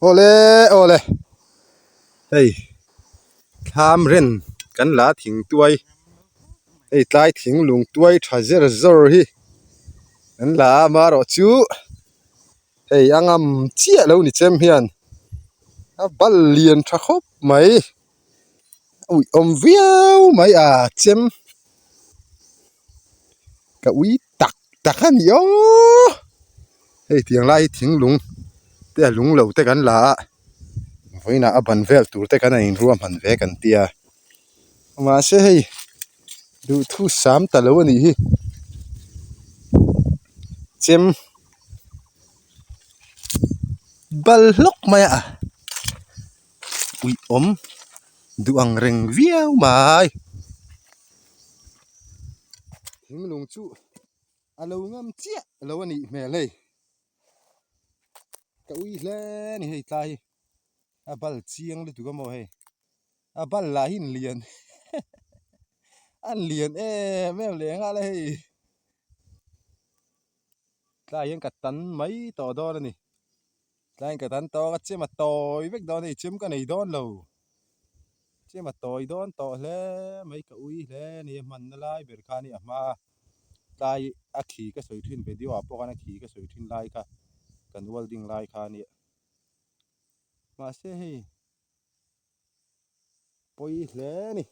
Awle awle hei thlam ren kan la thing tuai hei tlai thing lung tuai tha zer zawr hi an la a amaherawhchu hei a ngam chiah lo ni chem hian a bal lian tha khawp mai a uih awm viau mai a chem ka ui tak tak a ni aw hei tiang lai hi thinglung te a lung lo te kan la a vawiinah a ban vel tur te kan han inruahman ve kan tia mahse hei duhthu sam ta lo a nih hi chem bal hlawk mai a uih awm duh ang reng viau mai thinglung chu a lo ngam chiah lo a nih hmel hei ka ui hle a ni hei tlai hi a bal chiang lutuk a maw hei a bal lah hi an lian an lian em em leh nghal a hei tlai hian ka tan mai tawh dawn a ni tlaiin ka tan tawk a chem a tawi vek dawn a hei chem ka nei dawn lo chem a tawi dawn tawh hle mai ka ui hle a ni a hmanna lai ber kha a ni a hma tlai a khi ka sawi thin video ah pawh khan a khi ka sawi thin lai kha kan welding lai kha a nia mahse hei pawi hle a ni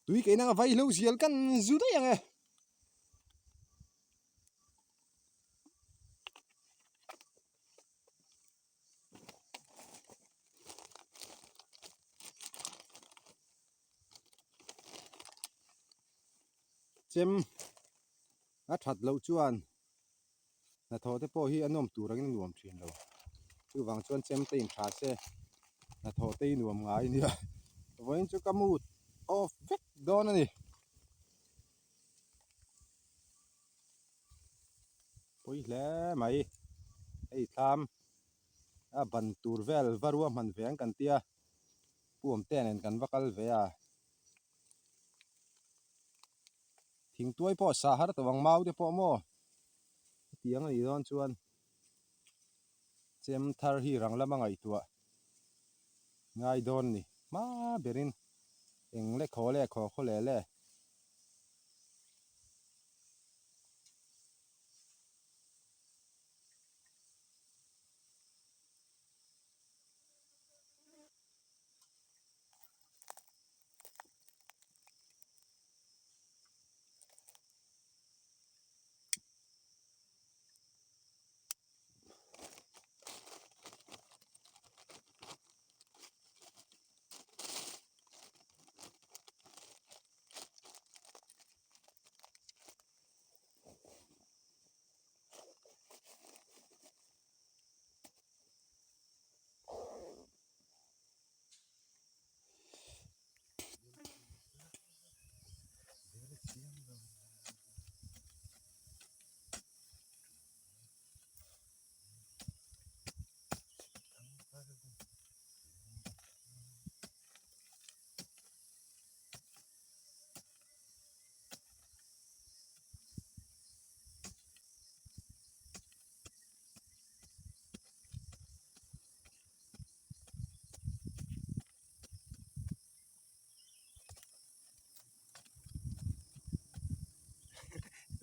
tui keina a vaihlo zial kan zu daih ang e. Chem a that loh chuan hnathawh te pawh hi a nawm tur angin a nuam thin lo chuvang chuan chem te in tha se hnathawh te hi nuam ngai nia vawiin chu ka mood off vek dawn a ni. Pawi hle mai hei thlam a ban tur vel va ruahman ve ang kan tia Pu Awmtea nen kan va kal ve a thingtuai pawh sah har tawh ang mau te pawh maw hetiang a nih dawn chuan chem thar hi rang lama ngaihtuah ngai dawn a ni hma berin eng le khaw le khaw khaw leh le.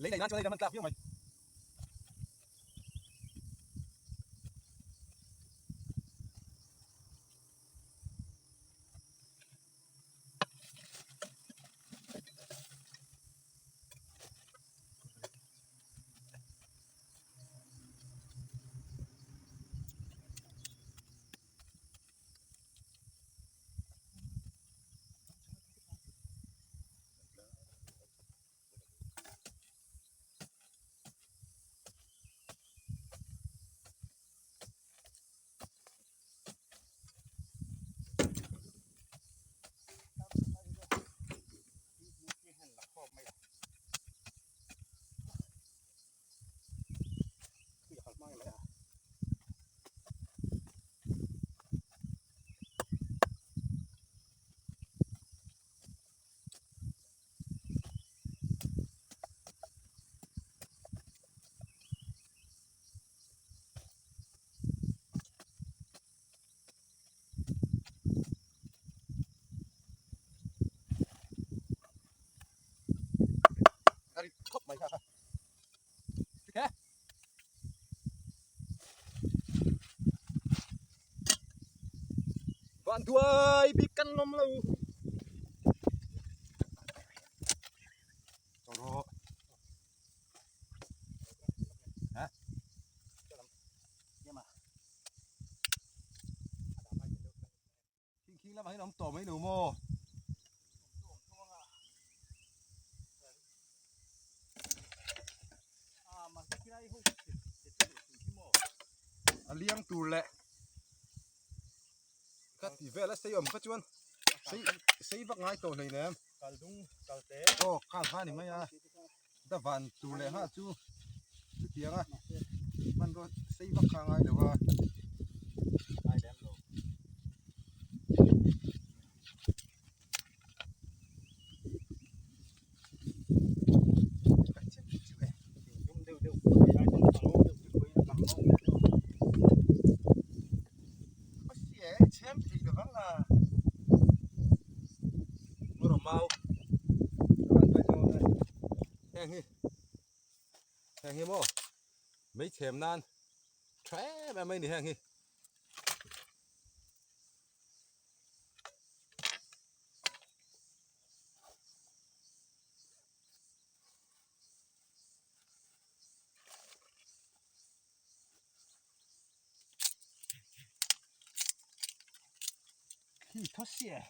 Lei daih nan chuan hei kan hman tlak viau mai. Khawp mai kha kha van duai bik kan lawm lo rawh ha Khing khing lamah hian a awm tawh mai lo maw? A liang tur leh ka ti vel a sei awm kha chuan sei sei vak ngai tawh hleinem. Aw khang kha a ni mai a da van tur leh nghal chu chutiang a hmanraw sei vak kha a ngai lo a. Heng hi heng hi maw mei chhem nan tha em em mai ni heng hi. Khi tho sia.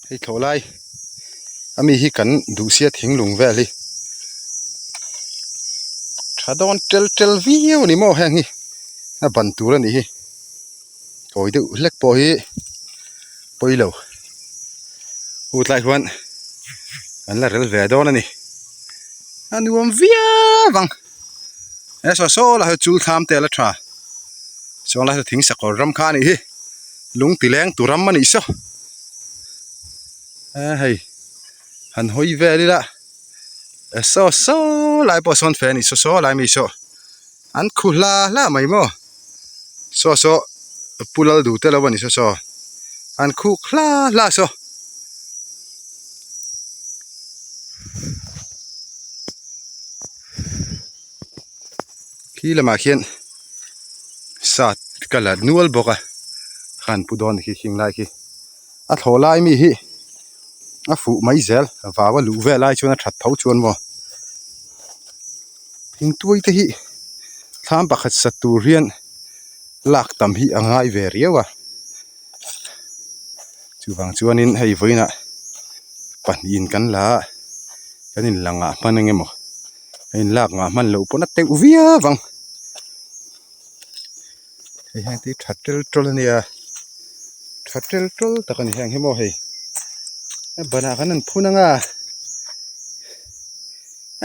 Hei thlawh lai a mi hi kan duh sia thinglung vel hi tha dawn tel tel viau a ni maw heng hi a ban tur a nih hi kawi deuh hlek pawh hi pawi lo u tlai huan an la rel ve dawn a ni a nuam viau ang. He saw saw lai hi chul thlam te a la tha chuan lai hi thing sakawr ram kha a nih hi lung ti leng tu ram a nih saw e hei han hawi vel ila saw saw lai pawh sawn fe a nih saw saw lai mi saw an khu hla hla mai maw saw saw pu lal duh te lo a ni saw saw an khuk hla hla saw. Khi lamah khian sat ka la nual bawk a khan pu dawn khi khing lai khi a thlawh lai mi hi a fuh mai zel vau a luh vel lai chuan a that tho chuan maw thingtuai te hi thlam pakhat sat tur hian lak tam hi a ngai ve riau a chuvang chuanin hei vawiinah pahnihin kan la a kan inla ngah hman eng emaw a inlak ngah hman loh pawn a teuh viau ang hei hian ti tha tel tawl a nia tha tel tawl tak a ni heng hi maw hei a banah kan han phun ang a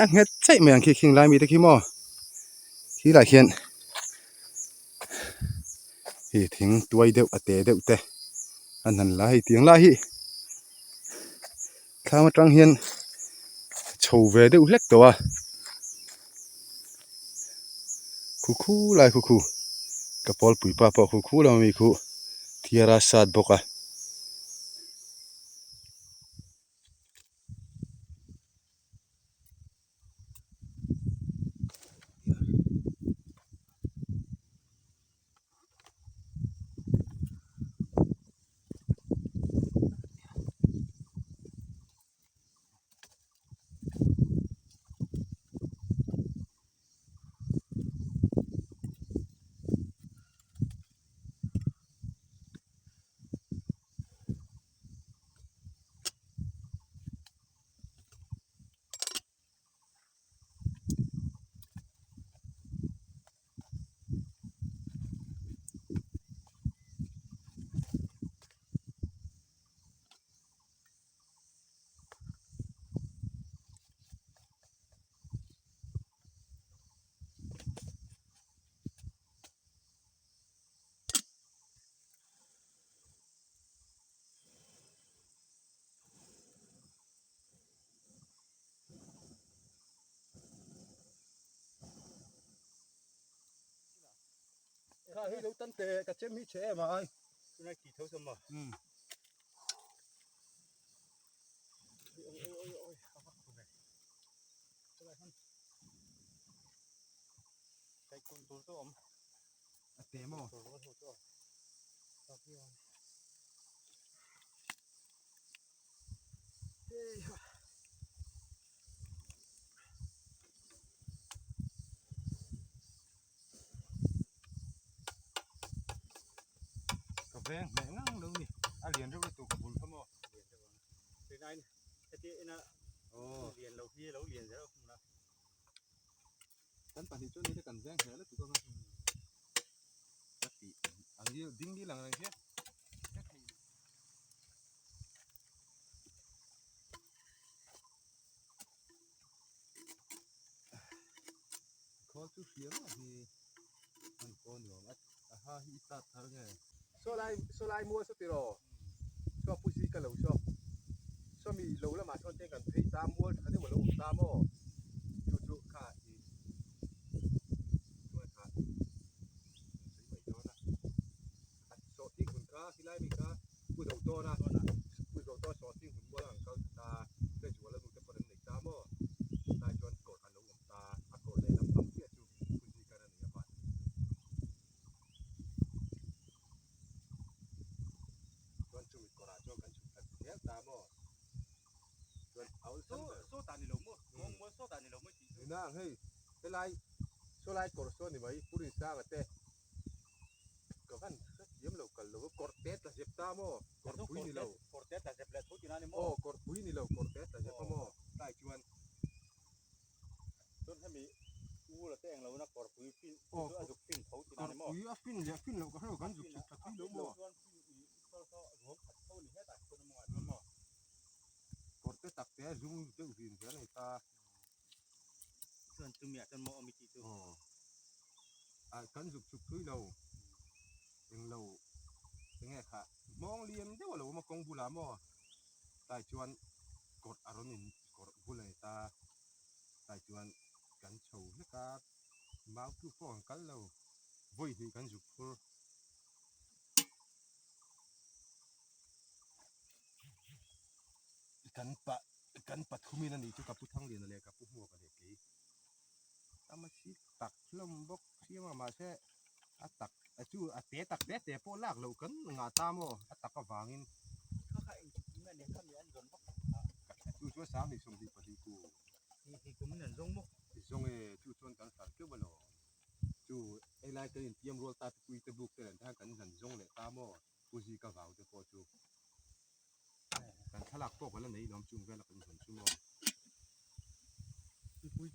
a nghet chaih mai ang khi khing lai mite khi maw khi lai khian hei thing tuai deuh a te deuh te an han la hei tiang lai hi thlam atang hian chho ve deuh hlek tawh a khu khu lai khu khu ka pawl pui pa pawh khu khu lam ami khu thiara sat bawk a. Kha hi lo tan teh ka chem hi che em ai. Tunai ti tho sam ma. Um. Oi oi oi oi a vak thu ve. Chulai han. Kai kun tur chu awm. A te maw? Tur rual ho chu awm. Tak hi awm. Ka veng hmeh ngang lo ni a lian reuh lutuk ka bul kha maw kan pahnih chuan ni te kan veng hmeh lutuk anga ka tih ang ding dil ang reng hian. Khawl chu hria ngawt hi an kaw nuam a a ha hi i tat thar nge. Saw lai saw lai mual saw tiraw saw pu zi ka lo saw saw mi lo lamah sawn te kan phei ta mual tha deuh a lo awm ta maw chu chu kha i chuan kha sawi mai dawn a a sawh thing hun kha khilai mi kha pu zo tawn a pu zo tawn sawh thing hun mual a an kal ta Hrezuala nu te pawh an nei ta maw tlai chuan kawr a lo awm ta a kawr leh lam pang chiah chu Fuji kan a nei a van chuan chumi kawrah chuan kan chhuk thla zel ta maw chuan a awlsam ber Saw ta ni lo maw kawng mual saw ta ni lo maw tih chu Nang hei helai sawlai kawr saw ni mai Pu Rinsanga te Ka van hrethiam lo kal lo a kawr te tla zep ta maw kawr pui ni lo kawr te tla zep leh tho tina ni maw aw kawr pui ni lo kawr te tla zep a maw tlai chuan chuan hemi u la te englo na kawr pui fin chu a zuk fin tho tina ni maw kawr pui a fin leh fin loh ka hrelo kan zuk chhuk tha thui lo maw chuan fin i saw saw ruam khat tho ni hetah chuan a mawngah chuan maw kawr te tak te a zum deuh zin zel a ni ta chuan chumi ah chuan maw awm i tih chu aw. Ah kan zuk chhuk thui lo englo enge kha hmawng lian deuh a lo awm a kawng bulah maw tlai chuan kawrh a rawn in kawrh bul a ni ta tlai chuan kan chho hlek a mau tluk pawh kan kal lo vawi hnih kan zuk phur. Kan pa kan pathumin a nih chu ka pu Thangliana leh ka pu Hmuaka leh kei tam a si tak hlawm bawk siam a mahse a tak a chu a te tak te te pawh lak loh kan ngah ta maw a tak avangin chu chuan 2022 ku zawng e chu chuan kan hralh keuh alawm chu helai kan intiam rual ta pui te buk te nen te khan kan han zawng leh ta maw pu zika vau te pawh chu kan thlalak pawh kan la nei lawm chung vel a kan zawn chu maw. Aw pui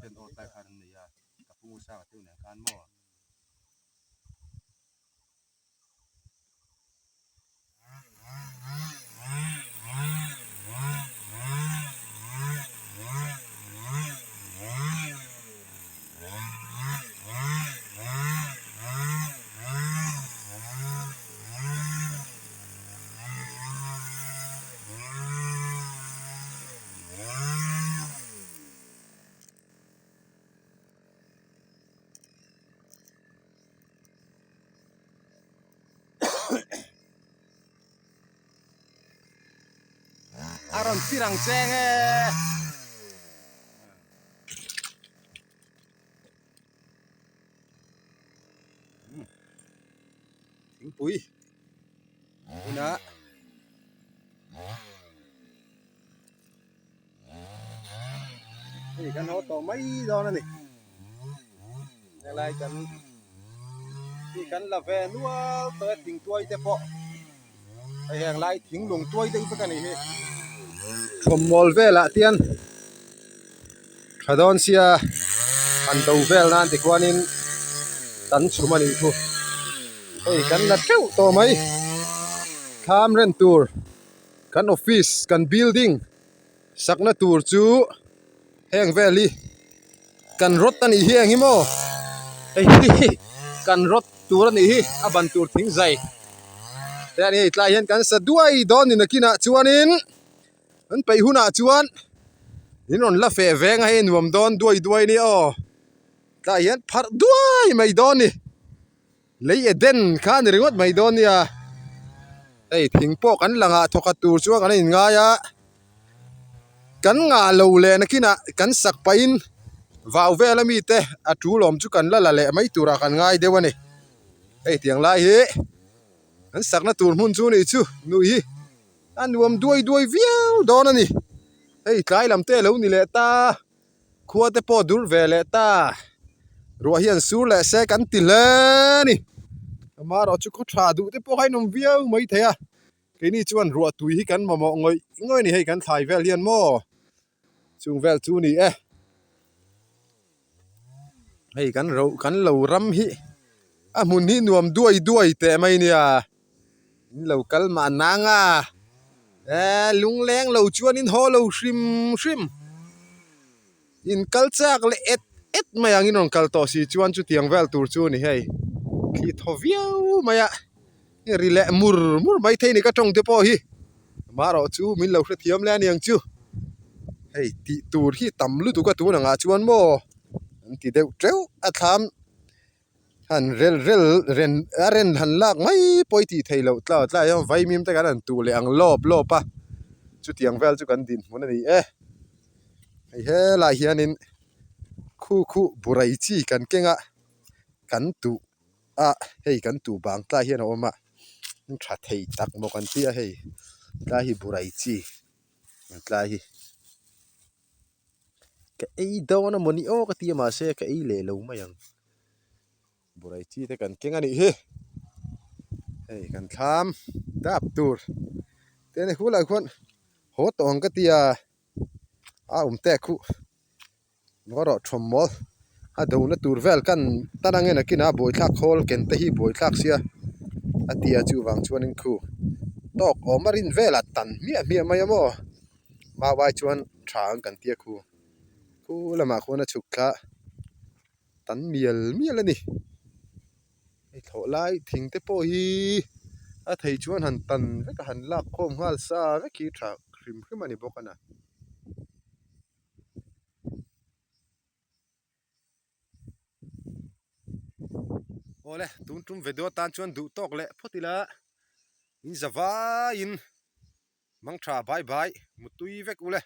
ten aw tlai khan an nei a ka pu Ngusanga te nen khan maw. A rawn tir ang cheng e. Thingpui hunah hei kan haw tawh mai dawn a ni helai kan hi kan la ve nual tawh e thingtuai te pawh hei heng lai thing lung tuai deuh vek a nih hi thawmhnaw velah te hian tha dawn sia han do vel nan tikhuanin kan chhum a nih chu hei kan la teuh tawh mai thlam ren tur kan office kan building sakna tur chu heng vel hi kan rawt a nih hi eng hi maw hei hi kan rawt tur a nih hi a ban tur thing zai te a ni hei tlai hian kan sa duai dawn ni nakinah chuanin an peih hunah chuan in rawn la feh veng a hei nuam dawn duai duai nia aw tlai hian pharh duai mai dawn ni. Lei Eden kha a ni ringawt mai dawn nia hei thing pawh kan la ngah thawkhat tur chuan kan in ngai a kan ngah lo leh nakinah kan sak pahin vau vel ami te a tul awm chu kan la la leh mai turah kan ngai deuh a ni hei tiang lai hi an sakna tur hmun chu nih chu nuih hi a nuam duai duai viau dawn a ni hei tlai lam te a lo ni leh ta. Khua te pawh dur ve leh ta. Ruah hian sur leh se kan ti hle a ni. Amaherawh chu khaw tha duh te pawh kha in awm viau mai thei a. Keini chuan ruah tui hi kan mamawh ngawih ngawih a ni hei kan thlai vel hian maw chung vel chu ni e. Hei kan ro kan lo ram hi a hmun hi nuam duai duai teh mai nia. In lo kal mah nang a eh lungleng lo chuan in haw lo hrim hrim in kal chak leh et et mai ang in rawn kal tawh si chuan chutiang vel tur chu a ni hei thli thaw viau mai a ri leh mur mur mai thei a ni ka tawng te pawh hi amaherawh chu min lo hrethiam leh a niang chu hei tih tur hi tam lutuk a tun angah chuan maw an ti deuh teuh a thlam. Han rel rel ren a ren han lak mai pawh i tih theih loh tla tlai hian vaimim te kan han tuh leh ang lawp lawp a chutiang vel chu kan dinhmun a ni e hei helai hianin khu khu burai chi kan keng a kan tuh a hei kan tuh bang tlai hian a awm a tha thei tak maw kan tia hei tlai hi burai chi tlai hi. Ka ei dawn a mawni aw ka ti a mahse ka ei leh lo mai ang burai chi te kan keng a nih hi hei kan thlam dap tur te ni khulai khuan haw tawh ang ka ti a a awm tek khuh ngaw rawh thawm mawl a dona tur vel kan tan ang en a kinah buaithlak khawl ken te hi buaithlak sia a ti a chuvang chuanin khu tawk awm a rin velah tan hmiah hmiah mai a maw. Mau ai chuan tha ang kan tia khu khu lamah khuan a chhuk thla. tan mial mial a ni. Hei thlawh lai thing te pawh hi a thei chuan han tan vek a han lak khawm nghal sa vek hi tha hrim hrim a ni bawk a na. Awle tun tum video atan chuan duh tawk leh phawt ila in za vaiin mangtha bye bye mutui vek ule.